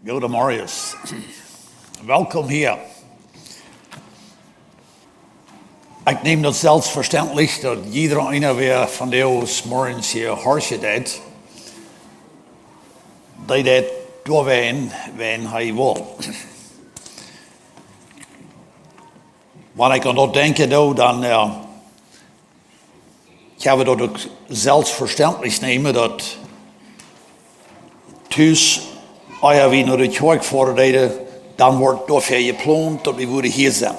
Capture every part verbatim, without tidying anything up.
Goedemorjes. Welkom hia. Ekj näm daut selfstvestentlich, daut jieda eena, wäa vondoag zemorjes hia horchen deit, dee deit doawäajen, wäajen hee well. Wan ekj aun daut denkjen doo, dan, äh, ekj hab daut uk selfstvestentlich nämen, daut tus, ea wie no de Kjoakj foaren deeden, dan wort doafäa jeplont, daut wie wudden hia sennen.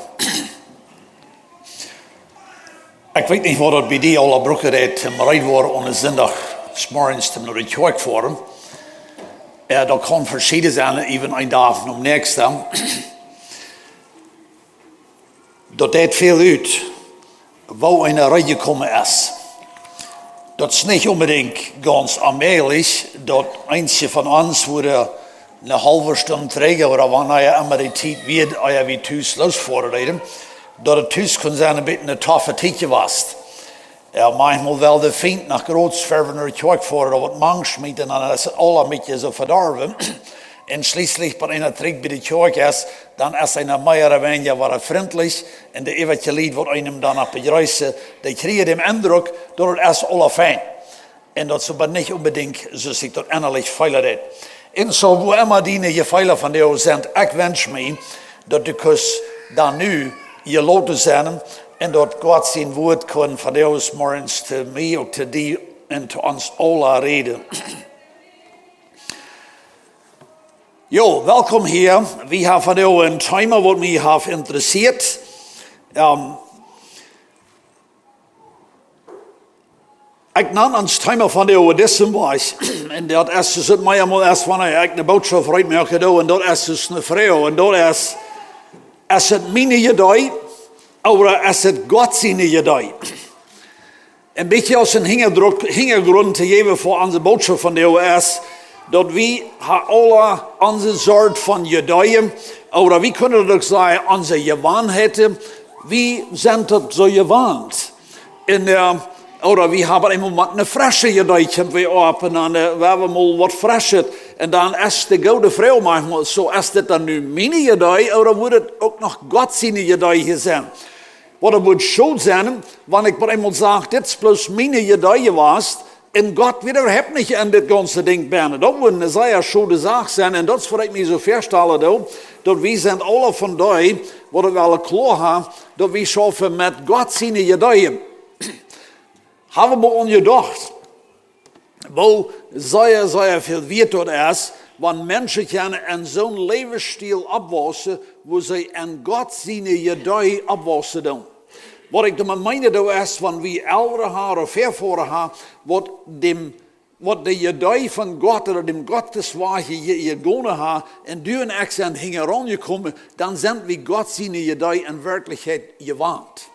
Ekj weet nich, waut daut bie die aula brucken deit, om reed woaren aun een Sindach zemorjes no de Kjoakj foaren. Äh, daut kaun veschieden sennen, even een Dach nom näakjsten. Daut deit väl ut, woo eena reed jekomen es. Daut es nich onbedinjt gaunz onmäajlich, daut eenje von ons wudden eene haulwe Stund trigj ooda wanea emma de Tiet wia, ea wie tus losfoaren deeden, daut et tus kunn sennen een bät eene toffe Tiet jewast. Jo, maunchmol well de Fient noch groz ver wie no de Kjoakj foaren ooda waut mank schmieten, dan es et aula een bät soo vedorwen. Un schlieslich, wan eena trigj bie de Kjoakj es, dan es eena mea ooda weinja wada frintlich un de äwaje Lied, waut eenem dan opp bejreessen, dee kjrieen dän Endruck, daut et es aula fein. Un daut es oba nich onbedinjt soo aus sikj daut ennalich feelen deit. Un soo, woo emma diene Jefeelen vondoag sent, ekj wensch mie, daut du kaust dan nu jeloten sennen un daut Gott sien Wuat kunn vondoag zemorjes to mie, uk to die un to ons aula räden. Jo, welkom hia. Wie haben vondoag een Thema, waut mie haft interessieet. Ähm, ekj nan ons Thema vondoag disen Wajch. Un daut es, es et mie emol es, wanea ekj eene Bootschoft reed moaken doo, un daut es dus eene Froag, un daut es, es et miene Idee, ooda es et Gott siene Idee? Een bät aus een Hinjadruck, Hinjagrunt to jäwen fa onse Bootschoft vondoag es, daut wie haben aula onse Sort von Ideeen, ooda wie kjennen daut uk sajen, onse Jewanheiten, wie sent daut soo jewant. Un, äh, ooda wie haben eemol met eene fresche Idee, kjemt wie opp, un dan, äh, wie haben mol waut Fresches. Un dan es de goode Froag maunchmol, soo es dit dan nu miene Idee, ooda wudd et uk noch Gott siene Idee hia sennen? Waut et wudd schod sennen, wan ekj mau eemol saj, dit es bloos miene Idee jewast, un Gott wia äwahaupt nich en dit gaunze Dinkj bennen. Daut wudd eene sea schode Sach sennen, un daut es waut ekj mie soo väastalen doo, daut wie sent aula von dee, waut wie aula kloa haben, daut wie schaufen met Gott siene Ideeen. Haben wie aun jedocht, woo sea, sea väl wieet daut es, wan Menschen kjennen en soon Läwensstil oppwaussen, woo see en Gott siene Idee oppwaussen doonen. Waut ekj doamet meen, daut es, wan wie Elren haben ooda Väavodasch haben, waut däm, waut de Idee von Gott ooda däm Gottes Wajch je-, jegonen haben, un du un ekj sent hinjaraun jekomen, dan sent wie Gott siene Idee en Werkjlichkjeit jewant.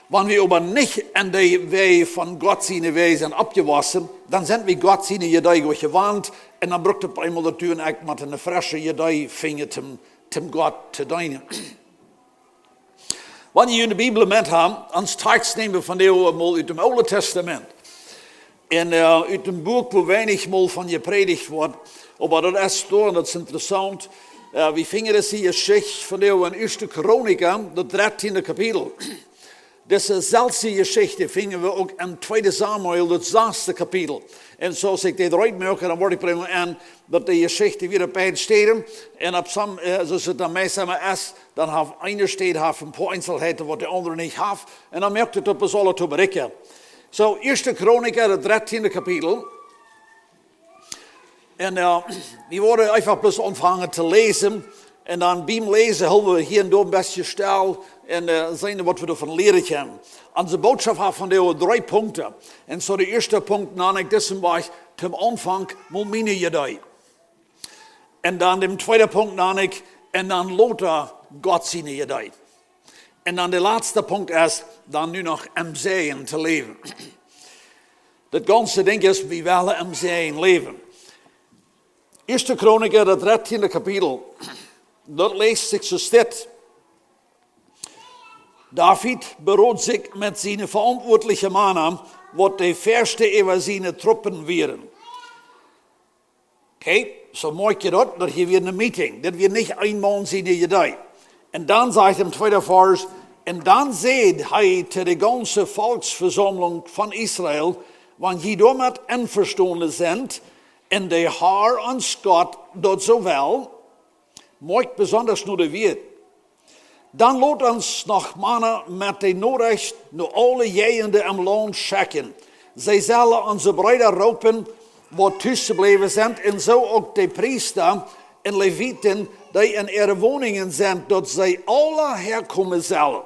Wan wie oba nich en de Wäaj von Gott siene Wäaj sent oppjewossen, dan sent wie Gott siene Idee goa jewant, un dan brukt et opp eemol daut du un ekj motten eene fresche Idee finjen, om, om Gott to deenen. Wan jie june Bibel met haben, ons Tekjst nämen wie vondoag mol ut däm Oolen Tastament. Un, äh, ut een Buak, wua weinich mol von jeprädicht woat, oba daut es doa, un daut es interessaunt. Äh, wie finjen dise Jeschicht vondoag en Ieeschte Chronika, daut dartieende Kapitel. Dise selwje Jeschicht finjen wie uk en Tweede Samuel, daut sasde Kapitel. Un soo aus ekj dit reed moak, dan woa ekj brinjen aun, daut de Jeschicht wada opp eene Städ, un opp some, äh, soo aus et dan meist emma es, dan haft eene Städ haft een poa Eenselheiten, waut de aundre nich haft, un dan moakt et daut bloos aula to berikjen. Soo, Ieeschte Chronika, daut dartieende Kapitel. Un, äh, wie woaren eefach bloos aunfangen to läsen. Un dan biem Läsen hoolen wie hia un doa een bät stell un, äh, seenen, waut wie doavon lieren kjennen. Onse Bootschoft haft vondoag dree Punkten. Un soo de ieeschte Punkt, dan ekj disen Wajch, tom Aunfank mol miene Idee. Un dan dän tweeden Punkt, dan ekj, un dan lota Gott siene Idee. Un dan de latste Punkt es, dan nu noch em Säajen to läwen. Daut gaunze Dinkj es, wie wellen em Säajen läwen. Ieeschte Chronika, daut dartieende Kapitel, daut läst sikj soo aus dit. David beroot sikj met siene veauntwuatliche Mana, waut de Väaschte äwa siene Truppen wieren. Okay, So moakj jie daut, daut hia wia een Meeting. Dit wia nich een Maun siene Idee. Un dan sajcht em tweeden Varsch: Un dan säd hee to de gaunze Volksvesaumlunk von Israel: Wan jie doamet envestonen sent, un de Har, ons Gott, daut soo well, moakjt besondasch no de Wieed, dan lot ons noch Mana met de Norecht no aule Jäajenden em Launt schekjen. See sellen onse Breeda roopen, waut tus jebläwen sent, un soo uk de Priesta un Leviten, dee en äare Woningen sent, daut see aula häakomen sellen.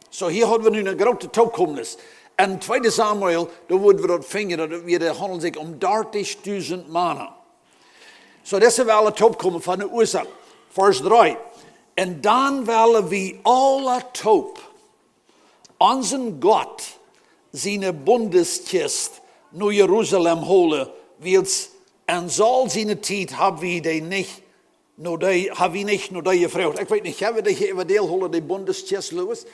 So, hia hauden wie nu eene groote Toopkomes. En tweede Samuel, doa woa wie daut finjen, daut wia, daut haundelt sikj om dartichdusent Mana. So, dise wellen toopkomen von de Uasen. Varsch dree: Un dan wellen wie aula toop onsen Gott siene Bundeskjist no Jerusalem holen, wiels en Saul siene Tiet hab wie dee nich no dee, hab wie nich no dee jefroacht. Ekj weet nich, hab wie dee hia äwadäl holen, dee Bundeskjist, Louis?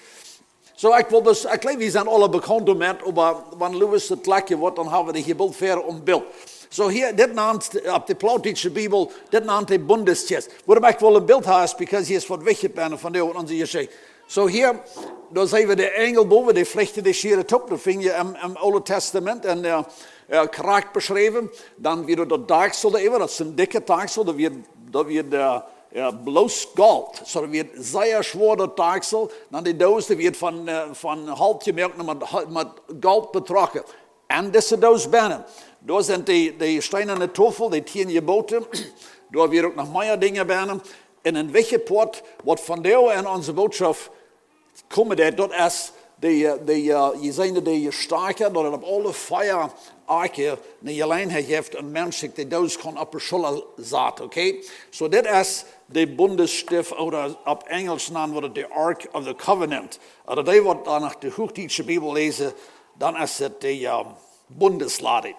So, ekj well dus, ekj jleew, wie sent aula bekaunt doamet, oba wan Louis daut lekje woat, dan hab wie dee hia boolt ver em Bilt. So, hia, dit nant, opp de plautdietsche Bibel, dit nant de Bundeskjist. Wuarom ekj well een Bilt haben, es because hia es waut wichtich bie ons vondoag en onse Jeschicht. So, hia, doa seenen wie de Enjel bowen, dee flichten de Schieren toop, daut finj jie em, em Oolen Tastament, en, äh, äh, krakjt beschräwen. Dan wia doa daut Dakjsel doaräwa, daut es een dikjet Dakjsel, daut wia, daut wia de, äh, bloos Golt. So, daut wia sea schwoa, daut Dakjsel. Dan de Doos, dee wia von, äh, von Holt jemoakt, met, met Golt betrocken. En dise Doos bennen, doa sent dee, dee steenane Tofel, dee tieen Jeboten, doa wia uk noch mea Dinja bennen. En een wichtjet Poat, waut vondoag en onse Bootschoft komen deit, daut es dee, äh, dee, äh, jie seenen dee Jestakja, daut et opp aule vea Akjen eene Jeläajenheit jeft, een Mensch sikj de Doos kaun opp de Schulla saten, okay? So, dit es de Bundesstift, ooda opp Enjelsch nant woat et de Ark of the Covenant. Ooda dee, waut dan no de huachdietsche Bibel läsen, dan es et de, äh, Bundeslade.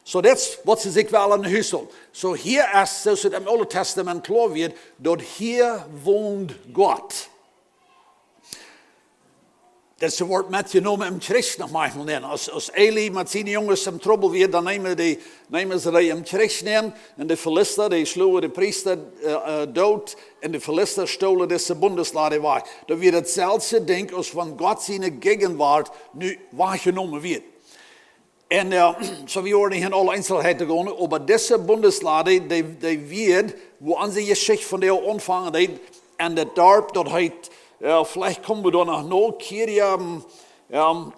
So, dit es waut see sikj wellen huslen. So, hia es, soo aus et em Oolen Tastament kloa wia, daut hia wont Gott. Daut woat metjenomen em Kjrich noch maunchmol nenn. Aus, aus Eli met siene Junges em Trubbel wia, dan neemen dee, neemen see dee em Kjrich nenn, un de Filista, dee schlogen de Priesta, äh, äh, doot, un de Filista stolen dise Bundeslade wajch. Daut wia daut selwje Dinkj, aus wan Gott siene Gegenwart nu wajchjenomen wia. Un, äh, so, wie woaren nich en aule Eenselheiten gonen, oba dise Bundeslade, dee, dee wia, wua onse Jeschicht vondoag aunfangen deed, en daut Darp, daut heet, jo, veleicht komen wie doa noch no, Kirjat, jo,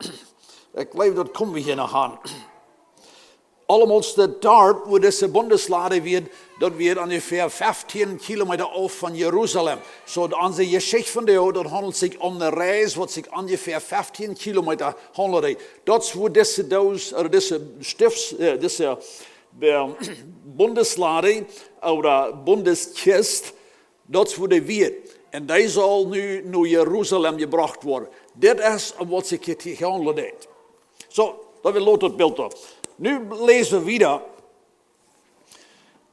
ekj jleew, daut komen wie hia noch aun. Aulemol daut Darp, wua dise Bundeslade wia, daut wia onjefäa feftieen Kilometa auf von Jerusalem. So, onse Jeschicht vondoag, daut haundelt sikj om eene Reis, waut sikj onjefäa feftieen Kilometa haundelt. Daut es wua dise Doos, ooda dise Stifts, äh, dise, äh, Bundeslade ooda Bundeskjist, daut es wua dee wia. Un dee saul nu no Jerusalem jebrocht woaren. Dit es om waut sikj hia haundelt. So, dan wie lot daut Bilt opp. Nu läsen wie wieda.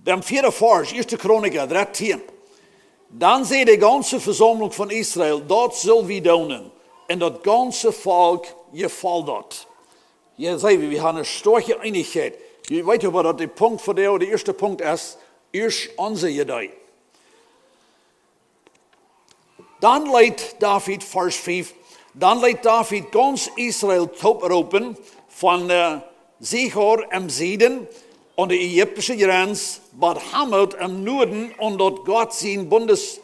Dan vieeden Varsch, Ieeschte Chronika drettieen. Dan säd de gaunze Vesaumlunk von Israel: Daut sell wie doonen. Un daut gaunze Volkj jefoll daut. Hia seenen wie, wie haben eene stoakje Eenichkjeit. Jie weeten oba, daut de Punkt vondoag, de ieeschte Punkt es, es onse Idee. Dan leet David, Varsch fief, dan leet David gaunz Israel tooproopen, von, äh, Sichem em Sieden aun de ägiptische Jrenz bat Hamath em Nuaden, un daut Gott sien Bundes-,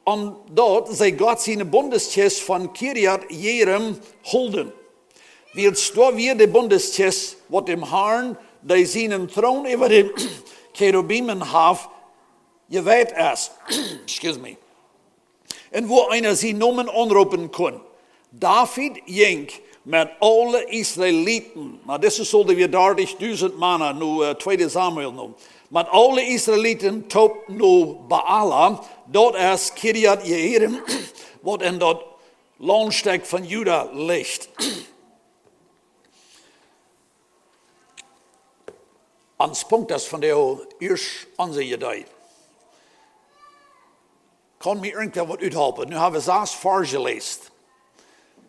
un daut see Gott siene Bundeskjist von Kirjat Jearim hilden. Wiels doa wia de Bundeskjist, waut däm Harn, dee sienen Troon äwa de Cherubim haft, jeweit es. Excuse me. Un wua eena sien Nomen aunroopen kunn. David jinkj met aule Israeliten, nu, dise sullen wia dartichdusent Mana, nu, äh, tweede Samuel nu, met aule Israeliten toop no Baala, daut es Kirjat Jearim, waut en daut Laundstekj von Juda licht. Ons Punkt es vondoag, es onse Idee. Kaun mie irjentwäa waut uthalpen? Nu haben wie sas Varsch jeläst.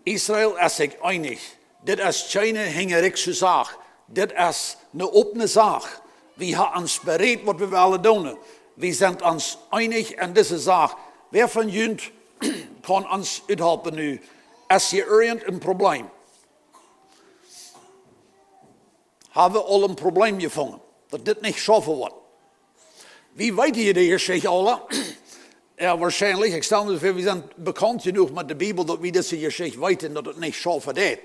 Israel es sikj eenich. Dit es kjeene hinjariksche Sach. Dit es eene opne Sach. Wie haben ons berät, waut wie wellen doonen. Wie sent ons eenich en dise Sach. Wäa von junt kaun ons uthalpen nu? Es hia irjent een Problem? Haben wie aul een Problem jefungen, daut dit nich schaufen woat? Wie weeten hia de Jeschicht aula? Jo, woarschienlich. Ekj stal mie väa, wie sent bekaunt jenuach met de Bibel, daut wie dise Jeschicht weeten, daut et nich schaufen deit.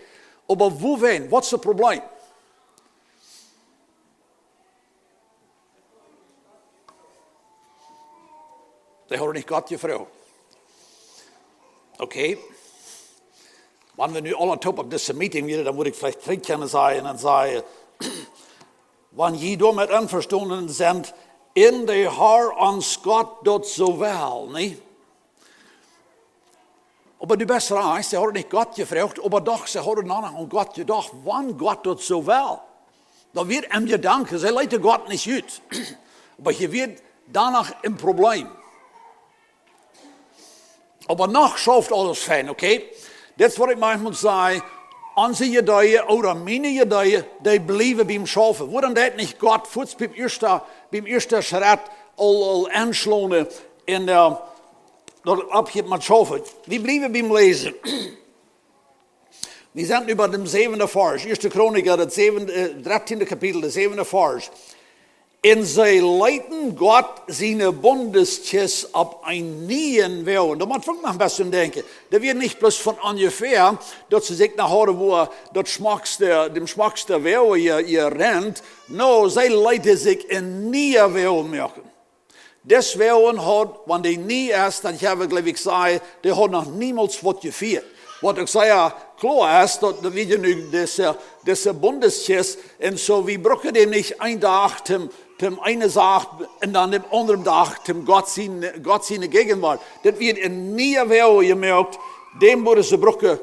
Oba wuarom? Waut es daut Problem? Dee hauden nich Gott jefroacht. Okay. Wan wie nu aula toop opp dise Meeting wieren, dan wudd ekj veleicht trigj kjennen sajen un sajen, wan jie doamet envestonen sent, un de Herr ons Gott daut soo well, nä? Oba du best rajcht, see hauden nich Gott jefroacht, oba doch, see hauden noch aun Gott jedocht, wan Gott daut soo well. Daut wia een Jedanke, see leeten Gott nich ut. Oba hia wia doano een Problem. Oba noch schauft aules fein, okay? Dit es waut ekj maunchmol saj, onse Ideeen ooda miene Ideeen, dee bliewen biem Schaufen. Wuarom deit nich Gott fuaz biem ieeschten, biem ieeschten Schrett aul, aul aunschlonen un, äh, daut oppjeit met Schaufen? Wie bliewen biem Läsen. Wie sent nu bie däm säwenden Varsch, ieeschte Chronik, daut säwende, äh, dartieende Kapitel, de säwende Varsch. Un see leeten Gott siene Bundeskjist opp eenen nieen Woagen. Doa mott wie uk noch een bät denkjen. Daut wia nich bloos von onjefäa, daut see sikj no hauden, wua daut schmockste, däm schmocksten Woagen je, jerent. Nä, see leeten sikj een nieen Woagen moaken. Dis Woagen haud, wan dee nie es, dan jleew ekj, jleew ekj, saj, dee haud noch niemols waut jefieet. Waut uk sea kloa es, daut, daut wie nu dise, dise Bundeskjist, un soo, wie brucken dee nich een Dach toom, toom eene Sach un dan dän aundren Dach toom Gott siene, Gott siene Gegenwart. Daut wia een niea Woagen jemoakt, dän wudden see brucken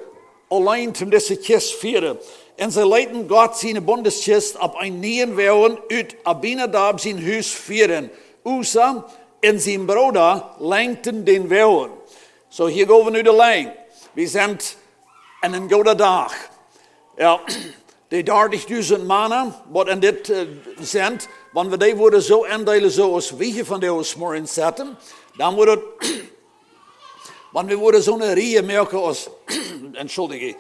auleen toom dise Kjist fieren. Un see leeten Gott siene Bundeskjist opp eenen nieen Woagen ut Abinadab sien Hus fieren. Usa un sien Brooda lenkten dän Woagen. Soo, hia go wie nu de Lenj. Wie sent aun een gooden Dach. Jo, de dartich dusent Mana, waut en dit, äh, sent, wan wie dee wudden soo endeelen, soo aus wie hia vondoag aus morjens sitten, dan wudd et Wan wie wudden soone Rieej moaken aus, entschuldige,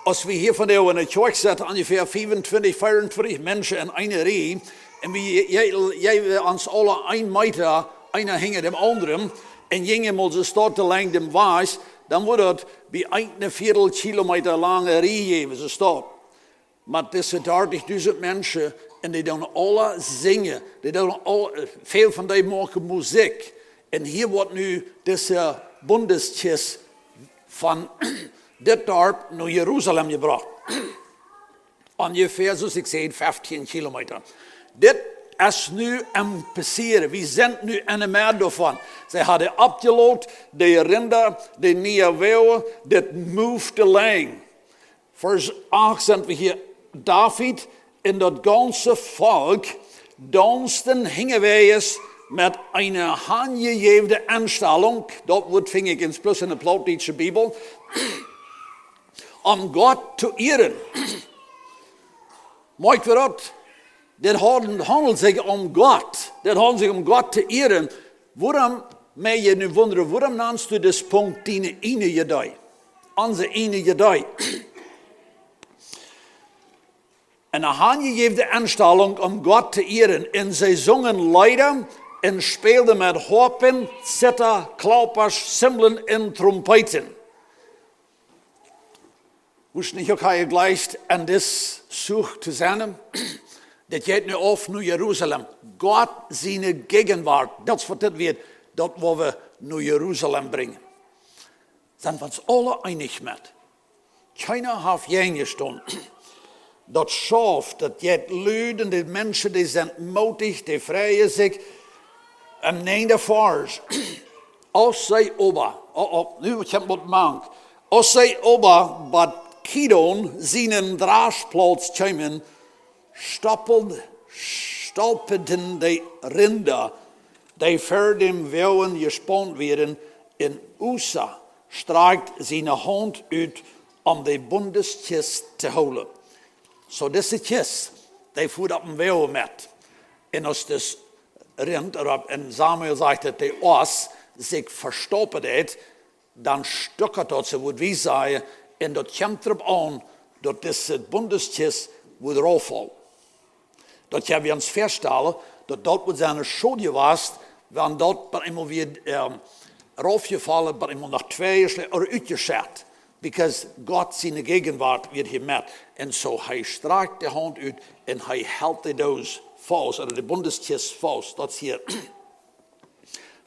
aus wie hia vondoag enne Kjoakj sitten, onjefäa fiefuntwintich, veeruntwintich Menschen en eene Rieej, un wie, jie, jie, ons aula een Meeta, eena hinja däm aundren, un jinjen mol soo stoakj de Lenj däm Wajch, dan wudd daut bie eene Viedel Kilomeeta lange Rieej jäwen, soo stoakj. Met dise dartich dusent Menschen, un dee doonen aula sinjen, dee doonen aul, äh, väl von dee moaken Musikj. Un hia woat nu dise Bundeskjist von dit Darp no Jerusalem jebrocht. Onjefäa, soo aus ekj säd, feftieen Kilomeeta. Dit es nu aum passieren. Wie sent nu enne Medd doavon. See hauden aufjelot, de Rinda, de niea Woagen, dit moved de Lenj. Varsch acht sent wie hia. David un daut gaunze Volkj daunsten hinjawäajes met eene hanjejäwne Enstalunk, daut Wuat finj ekj bloos enne plautdietsche Bibel, om Gott to ieren. Moakj wie daut? Dit haundelt, haundelt sikj om Gott. Dit haundelt sikj om Gott to ieren. Wuarom, mie nu wundren, wuarom nanst du dis Punkt diene eene Idee? Onse eene Idee. Eene hanjejäwne Enstalunk, om Gott to ieren. Un see sungen Leeda un spälden met Hoapen, Zitha, Klaupasch, Zimbeln un Trompeeten. Wurscht nich uk hia jlikj aun dis Zuch to sennen? Dit jeit nu auf no Jerusalem. Gott siene Gegenwart, daut es waut dit wia, daut woa wie no Jerusalem brinjen. Sent wie ons aula eenich met? Kjeena haft jäajen jestonen. Daut schauft, daut jeit Lud, de Menschen, dee sent mootich, dee freien sikj. Em näajenden Varsch. Aus see oba, oh, oh, nu kjemt waut mank. Aus see oba bie Kidon sienen Draschplauz kjeemen, stoppeln, stolperten de Rinda, dee ver däm Woagen jespaunt wieren, un Usa strakjt siene Haunt ut, om de Bundeskjist to hoolen. Soo, dise Kjist, dee fua opp dän Woagen met. Un aus daut Rint, ooda en Samuel sajcht daut, de Oss sikj vestoppen deed, dan stuckat daut, soo woat wie sajen, un daut kjemt doaropp aun, daut dise Bundeskjist woat rauffaulen. Daut kjenn wie ons väastalen, daut daut woat sennen schod jewast, wan daut opp eemol wada, ähm, raufjefollen, opp eemol no twee jeschle-, ooda utjeschett. Because Gott siene Jäajenwuat wia hia met. Un soo, hee strakjt de Haunt ut un hee helt de Doos faust, ooda de Bundeskjist faust. Daut es hia,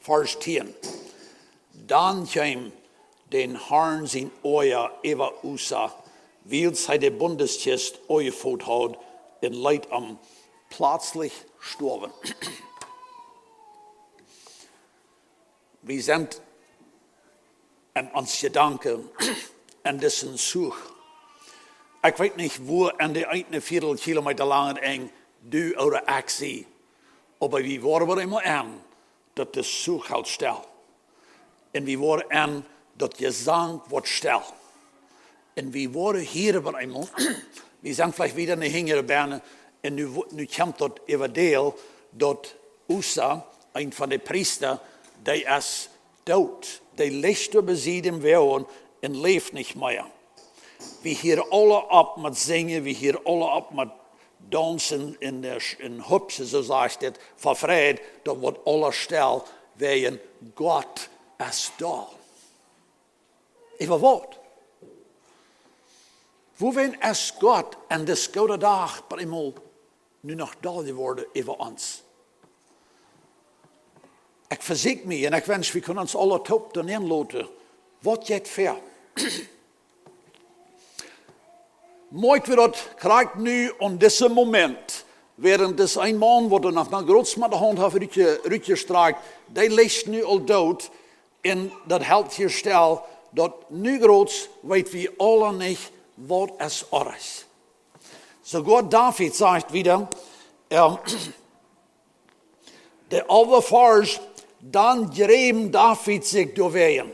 Varsch tieen. Dan kjeem däm Harn sien Oaja äwa Ussa, wiels hee de Bundeskjist aunjefot haud, un leet am pletslich stoawen. Wie sent en ons Jedanken en disen Zuch. Ekj weet nich, wua en de eene Viedel Kilometa lange Enj du ooda ekj sie, oba wie woaren opp eemol enn, daut de Zuch helt stell. Un wie woaren enn, daut Jesank woat stell. Un wie woaren hieren opp eemol, wie sent veleicht wada enne hinjre Benne, un nu, wo-, nu kjemt daut Evanjelium, daut Ussa, eena von de Priesta, dee es doot. Dee licht doa bie Sied em Woagen un läft nich mea. Wie hieren aula opp met sinjen, wie hieren aula opp met daunzen un, äh, sch-, un hupsen, soo sajcht et, ver Freid, daut woat aula stell, wiels Gott es doa. Äwa waut? Wuawäajen es Gott en dis gooda Dach opp eemol nu noch doll jeworden äwa ons? Ekj vesieekj mie un ekj wensch, wie kunnen ons aule toop doa nenn loten. Waut jeit väa? Moakj wie daut krakjt nu aun disen Moment, wäarent dis een Maun, waut doa noch mau groots met de Haunt haft rutje-, rutjestrakjt, dee licht nu aul doot, un daut helt hia stell, daut nu groots weet wie aula nich, waut es oajch. Soogoa David sajcht wada, ähm, de alfte Varsch, dan jreem David sikj doawäajen,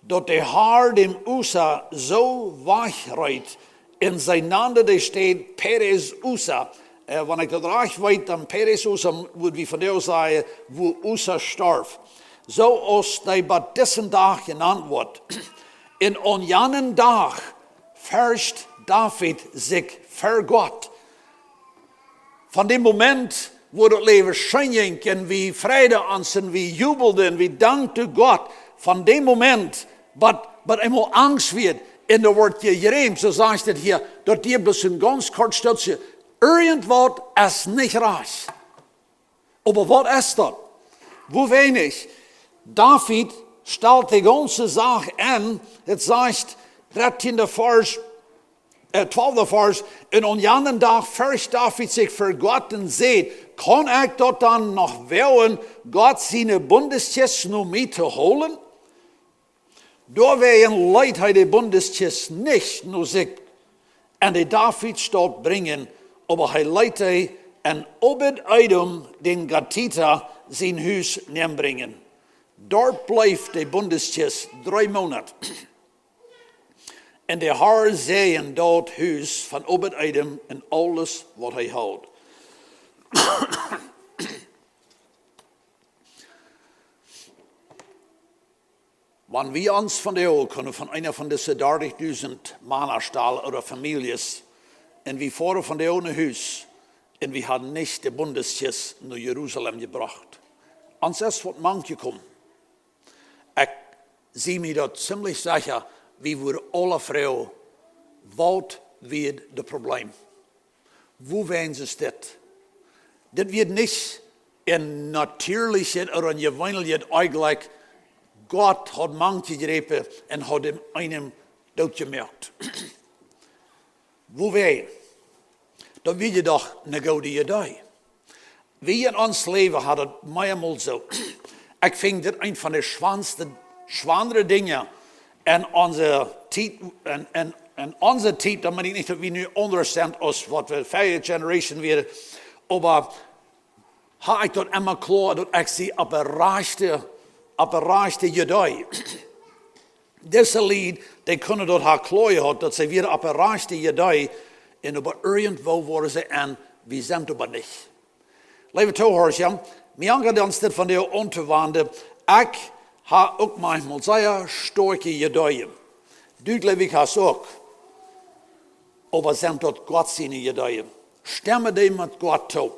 daut de Har däm Ussa soo wajchreet, un see nanden de Staut Peres Ussa. Äh, wan ekj daut rajcht weet, dan Peres Ussa, wudd wie vondoag sajen, wua Ussa storf. Soo aus dee bat disen Dach jenant woat. Un aun janen Dach fercht David sikj ver Gott. Von däm Moment, wua daut Läwen scheen jinkj un wie freiden ons un wie jubelden, wie dankten Gott, von däm Moment, waut, waut eemol Angst wort, un doa woat jejreemt, soo sajcht et hia, daut dee bloos een gaunz kort Stootje, irjentwaut es nich rajcht. Oba waut es daut? Wuawäajen? David stalt de gaunze Sach aun, et sajcht, dartieende Varsch, äh, twalfte Varsch, un aun janen Dach fercht David sikj ver Gott un säd: "Kaun ekj daut dan noch woagen, Gott siene Bundeskjist no mie to holen?" Doawäajen leet hee de Bundeskjist nich no sikj en de Davidstaut brinjen, oba hee leet dee en Obed-Edom, dän Gatita, sien Hus nenbrinjen. Doa bleef de Bundeskjist dree Moonat. Un de Har säajend daut Hus von Obed-Edom un aules, waut hee haud. Wan wie ons vondoag kunnen von eena von dise dartichdusent Mana stalen ooda Famieljes, un wie foaren vondoag no Hus, un wie haben nich de Bundeskjist no Jerusalem jebrocht. Ons es waut mank jekomen. Ekj sie mie daut ziemlich secha, wie wudden aule froagen, waut wia daut Problem? Wuawäajen es dit? Dit wia nich een natieelichet ooda een jeweenlichet Onjlekj. Gott haud mank jejräpen un haud däm eenen doot jemoakt. Wuawäajen? Daut wia je doch eene goode Idee. Wie en ons Läwen haben daut meamol soo. Ekj finj dit eent von de schwoaste, schwoare Dinja en onse Tiet, en, en, en onse Tiet, dan meen ekj nich, daut wie nu aundasch sent aus waut wie verje Generation wieren, oba hab ekj daut emma kloa, daut ekj sie opp de rajchte, opp de rajchte Idee. Dise Lied, dee kunnen daut ha kloa jehaut, daut see wieren opp de rajchte Idee, un oba irjentwoo wieren see en, wie sent oba nich. Leewe Toohorcha, mie aunjeit ons dit vondoag auntowenjen. Ekj hab uk maunchmol sea stoakje Ideeen. Du, jleew ekj, hast uk. Oba sent daut Gott siene Ideeen? Stemmen dee met Gott too?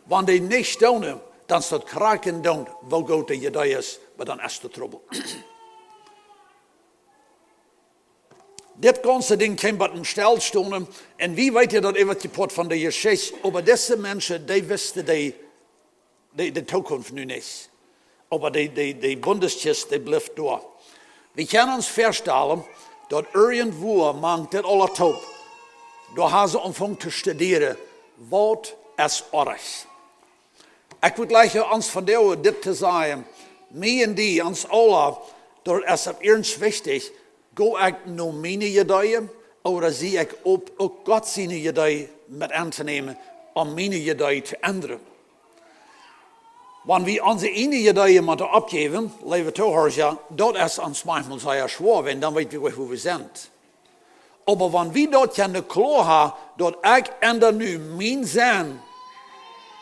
Wan dee nich doonen, dan es daut krakjt endoont, woo goot de Idee es, oba dan es de Trubbel. Dit gaunze Dinkj kjeem bie een Stellstonen, un wie weeten daut äwa de Poat von de Jeschicht, oba dise Menschen, dee wisten dee, dee, de Tookunft nu nich. Oba dee, dee, dee Bundeskjist, dee blift doa. Wie kjennen ons väastalen, daut irjentwua mank dit aula toop, doa haben see aunjefongen to studieren, waut es oajch. Ekj wudd jlikj ons vondoag dit to sajen, mie un die, ons aula, daut es opp iernst wichtich, go ekj no miene Ideen, ooda sie ekj op, uk Gott siene Idee met auntonämen, om miene Idee to endren? Wan wie onse ieejne Ideen motten oppjäwen, leewe Toohorcha, daut es ons maunchmol sea schwoa, wan dan weet wie, wua wie sent. Oba wan wie daut kjennen kloa haben, daut ekj enda nu mien Senn,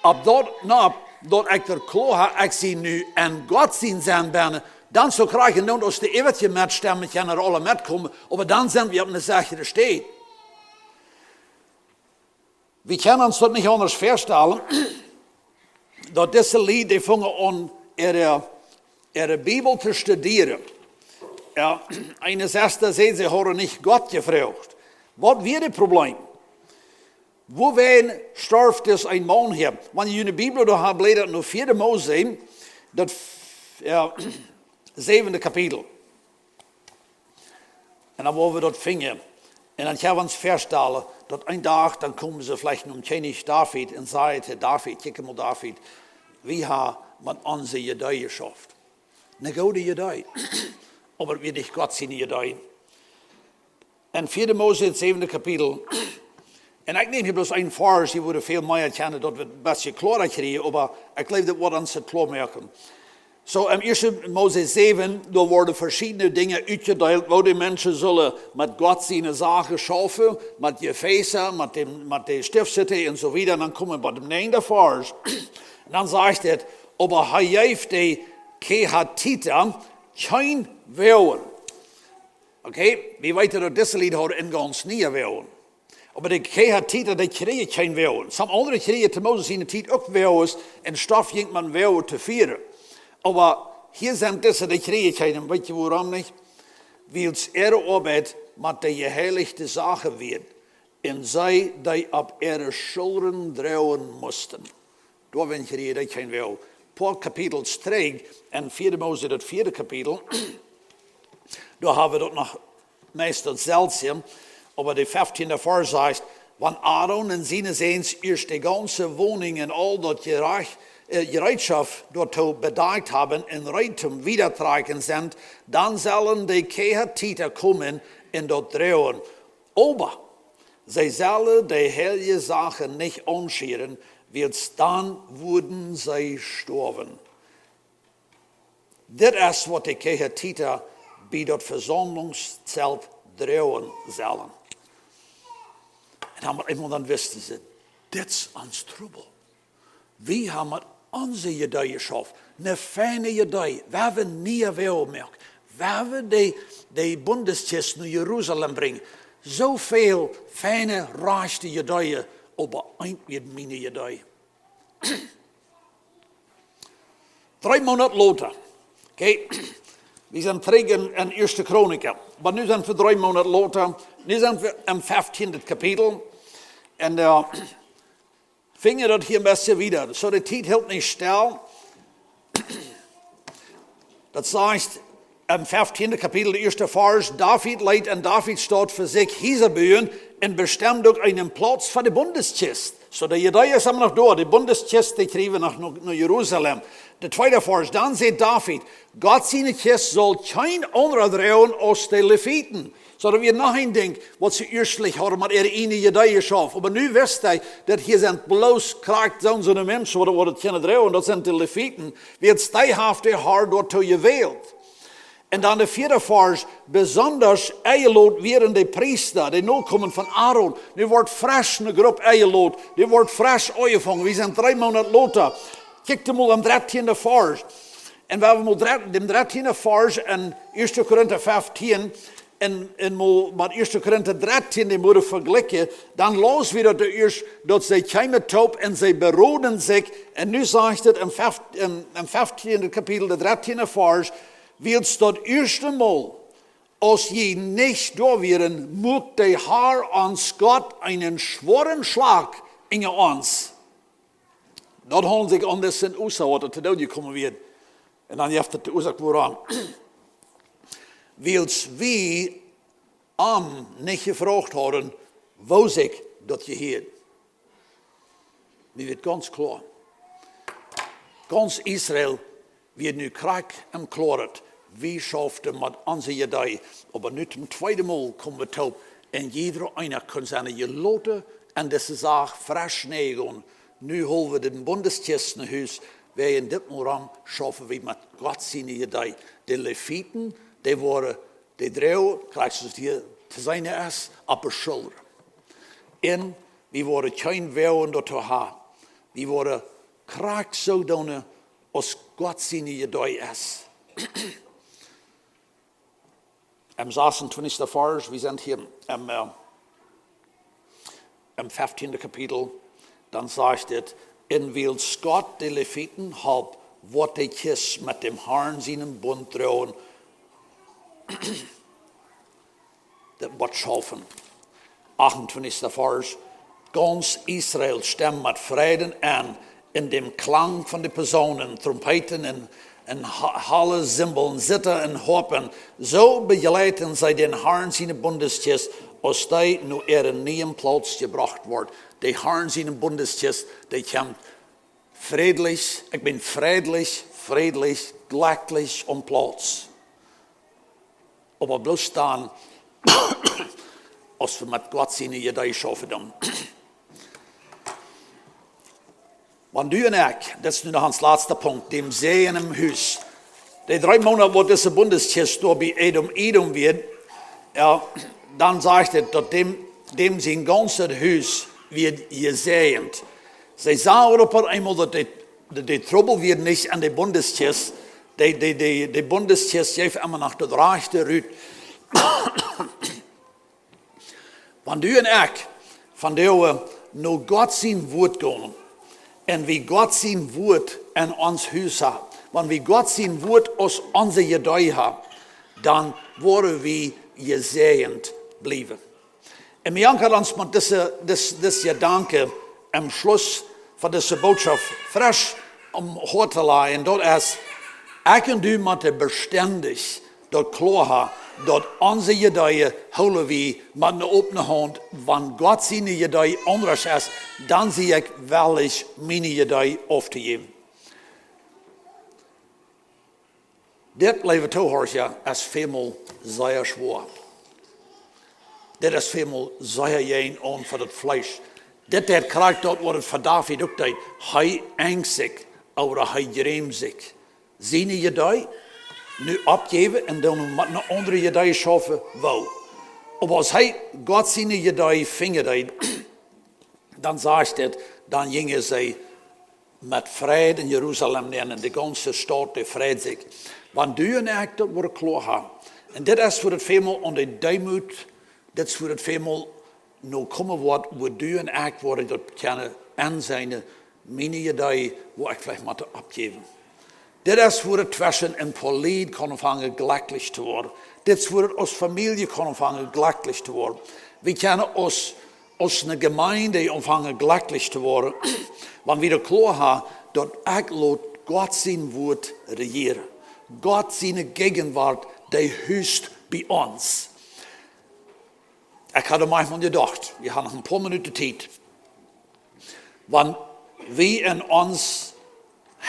opp daut, no, daut ekj daut kloa hab, ekj sie nu en Gott sien Senn bennen, dan soo krakjt endoont aus de äwaje Metstemmen kjennen aula metkomen, oba dan sent wie opp eene sechre Städ. Wie kjennen ons daut nich aundasch väastalen, daut dise Lied, dee fungen aun äare, äare Bibel to studieren. Jo, eene Sesta säd, see hauden nich Gott jefroacht. Waut wia daut Problem? Wuarom storf dis een Maun hia? Wan jie june Bibel doa haben, blädat no vieede Mose, daut, jo, säwende Kapitel. Un dan woa wie daut finjen. Un dan kjenn wie ons väastalen, daut een Dach, dan komen see veleicht nom Kjennich David un sajen to David: "Kjikj mol, David, wie haben met onse Idee jeschauft. Eene goode Idee. Oba daut wia nich Gott siene Idee." En vieede Mose, daut säwende Kapitel. Un ekj näm hia bloos een Varsch, dee wudd väl mea kjennen, daut wie daut een bät kloara kjrieen, oba ekj jleew, daut woat ons daut kloa moaken. Soo, en ieeschte Mose säwen, doa woaren veschiedne Dinja utjedeelt, woo de Menschen sellen met Gott siene Sachen schaufen, met Jefäsa, met de, met de Stiftsitta un soo wieda. Un dan komen wie bie dän näajenden Varsch. Un dan sajcht et: "Oba hee jeef de Kehatita kjeen Woagen." Okay, wie weeten, daut dise Lied hauden en gaunz niee Woagen. Oba de Kehatita, dee kjrieejen kjeen Woagen. Sommje aundre kjrieejen to Moses siene Tiet uk Woagen un Stoff jinkj met Woagen to fieren. Oba hia sent dise, dee kjrieejen kjeen. Weet jie wuarom nich? Wiels äare Oabeit met de jeheilichte Sachen wia, un see dee opp äare Schullren droagen musten. Doawäajen kjrieejen dee kjeen Woagen. Poa Kapitels trigj, en vieede Mose, daut vieede Kapitel, doa haben wie daut noch meist daut selwje, oba de feftiende Varsch sajcht: "Wan Aaron un siene Säns ieescht de gaunze Woninj un aul daut Jeraj-, äh, Jereetschoft doatoo bedakjt haben un reed toom Wiedatrakjen sent, dan sellen de Kehatita komen un daut droagen. Oba see sellen de heilje Sachen nich aunschieren, wiels dan wudden see stoawen." Dit es waut de Kehatita bie daut Vesaumlungszelt droagen sellen. Un dan mott eemol dan wisten see, dit es ons Trubbel. Wie haben met onse Idee jeschauft. Eene feine Idee. Wie haben niee Woagen jemoakt. Wie haben de, de Bundeskjist no Jerusalem brinjen. Soo väl feine, rajchte Ideeen, oba eent wia miene Idee. Dree Moonat lota. Okay, wie sent trigj en, en ieeschte Chronika. Oba nu sent wie dree Moonat lota. Nu sent wie em feftieenden Kapitel. Un, äh, finjen daut hia een bät wieda. Soo, de Tiet helt nich stell. Daut sajcht em feftieenden Kapitel, de ieeschte Varsch: "David leet en Davids Staut fa sikj Hiesa buen un bestemd uk eenen Plauz fa de Bundeskjist." Soo, de Idee es emma noch doa, de Bundeskjist, dee kjrieen wie no, no, no Jerusalem. De tweede Varsch: "Dan säd David: Gott siene Kjist saul kjeen aundra droagen aus de Leviten." Soo, daut wia noch een Dinkj, waut see ieeschtlich hauden met äare ieejne Idee jeschauft. Oba nu wist hee, daut hia sent bloos krakjt soone, soone Menschen, waut, waut daut kjennen droagen, daut sent de Leviten, wiels dee haft de Har doatoo jewält. Un dan de vieede Varsch: Besondasch enjelot wieren de Priesta, de Nokomen von Aaron. Nu woat fresch eene Grupp enjelot. Nu woat fresch aunjefongen. Wie sent dree Moonat lota. Kjikj mol aum dartieenden Varsch. Un wan wie mol dre-, dän dartieenden Varsch en Ieeschte Korinta feftieen un, un mol met Ieeschte Korinta dartieeen, dän mott wie vejlikjen, dan läs wie daut ieescht, daut see kjeemen toop un see beroden sikj. Un nu sajcht et em fef-, em, em feftieenden Kapitel, de dartieende Varsch: Wiels daut ieeschte Mol, aus jie nich doa wieren, muak de Herr ons Gott eenen schwoaren Schlach unja ons. Daut haud sikj aun disen Usa, waut to doonen jekomen wia. Un dan jeft et de Uasoak wuarom. Wiels wie am nich jefroacht hauden, woo sikj daut jehieed. Mie wort gaunz kloa. Gaunz Israel wia nu krakjt em Kloaren, wie schauften met onse Idee. Oba nu toom tweeden Mol komen wie toop. Un jieda eena kunn siene Jelote aun dise Sach fresch näajen. Nu hoolen wie dän Bundeskjist no Hus, wäajen dit Mol rom schaufen wie met Gott siene Idee. De Leviten, dee wieren, dee droagen, krakjt soo aus hia to seenen es, opp de Schullren. Un wie wieren kjeen Woagen doatoo haben. Wie wieren krakjt soo doonen, aus Gott siene Idee es. Em sasuntwintichsten Varsch, wie sent hia em, äh, em feftieenden Kapitel, dan sajcht et: Un wiels Gott de Leviten holp, woat de Kjist met däm Herrn sienen Bunt droagen, daut woat schaufen. Achtentwintichsten Varsch: Gaunz Israel stemm met Freiden aun, en däm Klang von de Posaunen, Trompeten un, un Ha-, Halle, Zimbeln, Zitaren un Hoapen. Soo bejleiden see dän Herrn siene Bundeskjist, aus dee no äaren nieen Plauz jebrocht wort. De Herrn siene Bundeskjist, dee kjemt frädlich, ekj meen frädlich, frädlich, jlekjlich aum Plauz. Oba bloos dan, aus wie met Gott siene Idee schaufen doonen. Wan du un ekj, daut es nu noch ons latsta Punkt, däm Säajen em Hus. De dree Moonat, waut dise Bundeskjist doa bie Obed Edom wia, jo, dan sajcht et, daut däm, däm sien gaunzet Hus wia jesäajent. See sagen opp eemol, daut de, de, de Trubbel wia nich aun de Bundeskjist. De, de, de, de Bundeskjist jeef emma noch daut rajchte rut. Wan du un ekj vondoag no Gott sien Wuat gonen un wie Gott sien Wuat en ons Hus haben, wan wie Gott sien Wuat aus onse Idee haben, dan woaren wie jesäajent bliewen. Un mie ankjat ons met dise, dis-, dise Jedanken aum Schluss von dise Norecht fresch aum Hoat to lajen. Daut es, ekj un du motten bestendich daut kloa haben, daut onse Idee hoolen wie met eene opne Haunt. Wan Gott siene Idee aundasch es, dan sie ekj wellich, miene Idee auftojäwen. Dit, leewe Tohorcha, es välmol sea schwoa. Dit es välmol sea jäajenaun fa daut Fleesch. Dit deit krakjt daut, waut et fa David uk deed. Hee enjd sikj, oba hee jrämd sikj. Siene Idee nu oppjäwen un dan met eene aundre Idee schaufen, woo? Oba aus hee Gott siene Idee finjen deed, dan sajcht et, dan jinjen see met Freid en Jerusalem nenn, un de gaunze Staut, dee freid sikj. Wan du un ekj daut woaren kloa haben. Un dit es wua et välmol aun de Deemoot, dit es wua et välmol no komen woat, wua du un ekj woaren daut kjennen enseenen, miene Idee, wua ekj veleicht mott oppjäwen. Dit es wua et tweschen een Poa Lied kaun aunfangen jlekjlich to woaren. Dit es wua et aus Famielje kaun aunfangen jlekjlich to woaren. Wie kjennen aus, aus eene Jemeent aunfangen jlekjlich to woaren, wan wie daut kloa haben, daut ekj lot Gott sien Wuat rejieren. Gott siene Jäajenwuat, dee hust bie ons. Ekj haud mau jedocht, wie haben noch een poa Minuten Tiet. Wan wie en ons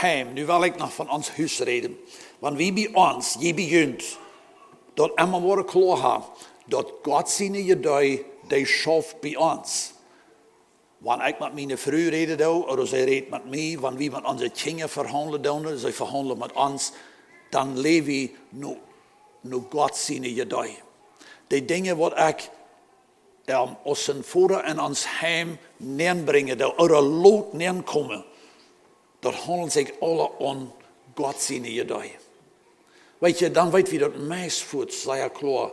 Heim, nu well ekj noch von ons Hus räden, wan wie bie ons, jie bie junt, daut emma woaren kloa haben, daut Gott siene Idee, dee schauft bie ons. Wan ekj met miene Fru räden doo, ooda see rät met mie, wan wie met onse Kjinja vehaundlen doonen, see vehaundlen met ons, dan läw wie no no Gott siene Idee. De Dinja waut ekj ähm, aus een Voda en ons Heim nenbrinjen, doo, ooda lot nenkomen, daut haundelt sikj aula om Gott siene Idee. Weet jie, dan weet wie daut meist fuaz sea kloa,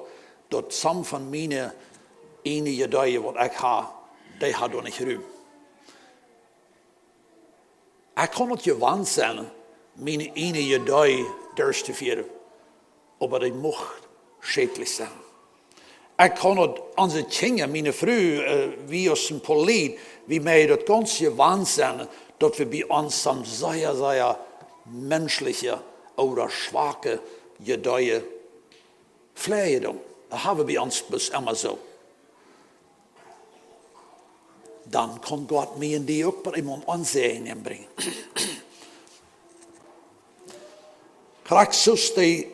daut some von miene ieejne Ideeen waut ekj ha, dee ha doa nich Rum. Ekj kaun daut jewant sennen, miene ieejne Idee derchtofieren, oba dee mucht schädlich sennen. Ekj kaun daut, onse Kjinja, miene Fru, äh, wie aus een Polit, wie mie daut gaunz jewant sennen, daut wie bie ons some sea, sea menschliche ooda schwake Ideen fläajen doonen. Daut ha wie bie ons bloos emma soo. Dan kaun Gott mie un die uk bie eemol een Säajen enbrinjen. Krakjt soo aus dee,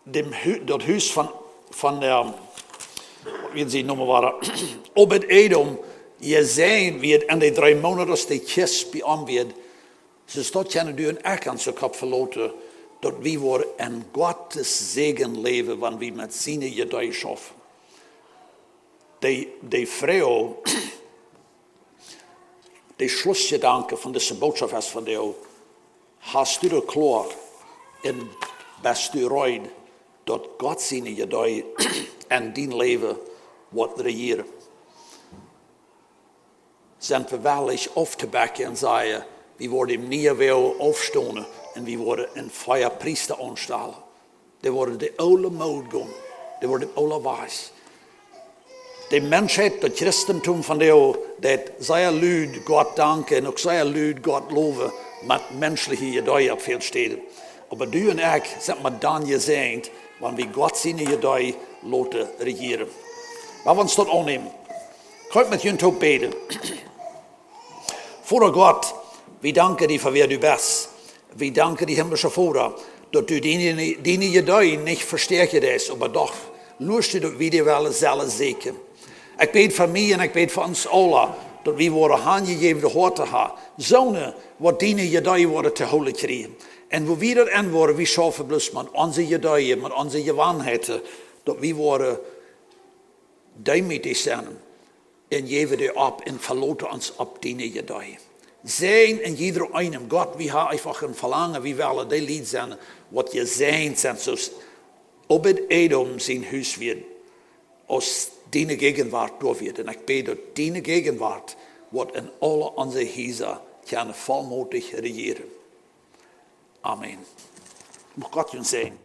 däm Hu-, daut Hus von, von, ähm, waut wia see Nomen wia, Obed Edom, jesäajent wia en de dree Moonat, aus de Kjist bie am wia, soo daut kjennen du un ekj ons uk opp veloten, daut wie woaren en Gottes Säajen läwen, wan wie met siene Ideen schaufen. De, de Froag, de Schlussjedanke von dise Bootschoft es von die: Hast du daut kloa un best du reed, daut Gott siene Idee en dien Läwen woat rejieren? Sent wie wellich auftobacken un sajen, wie woaren däm nieen Wajch aufstonen un wie woaren een Fia Priesta aunstalen? Dee woaren de oole Mood gonen, dee woaren de oole Wajch. De Menschheit, daut Christentum von dee, daut sea lud Gott danken un uk sea lud Gott lowen met menschliche Ideen opp väl Städen. Oba du un ekj sent mau dan jesäajent, wan wie Gott siene Idee loten rejieren. Lot ons daut aunnämen. Kjemt met junt toop bäden. Voda Gott, wie danken die fa wäa du best. Wie danken die, himmlische Voda, daut du diene, diene Ideen nich vestäakjen deist, oba doch luascht du, daut wie die wellen sellen sieekjen. Ekj bäd fa mie un ekj bäd fa ons aula, daut wie woaren hanjejäwne Hoaten haben, soone, waut diene Ideen woaren to hoolen kjrieen. Un woo wie daut en woaren, wie schaufen bloos met onse Ideen, met onse Jewanheiten, daut wie woaren deemootich sennen un jäwen die opp un veloten ons opp diene Idee. Säajen en jieda eenem, Gott, wie haben eefach een Velangen, wie wellen dee Lied sennen, waut jesäajent sent, soo aus Obed Edom sien Hus wia, aus diene Gegenwart doa wia. Un ekj bäd, daut diene Gegenwart woat en aule onse Hiesa kjennen vollmootich rejieren. Amen. Mucht Gott junt säajnen.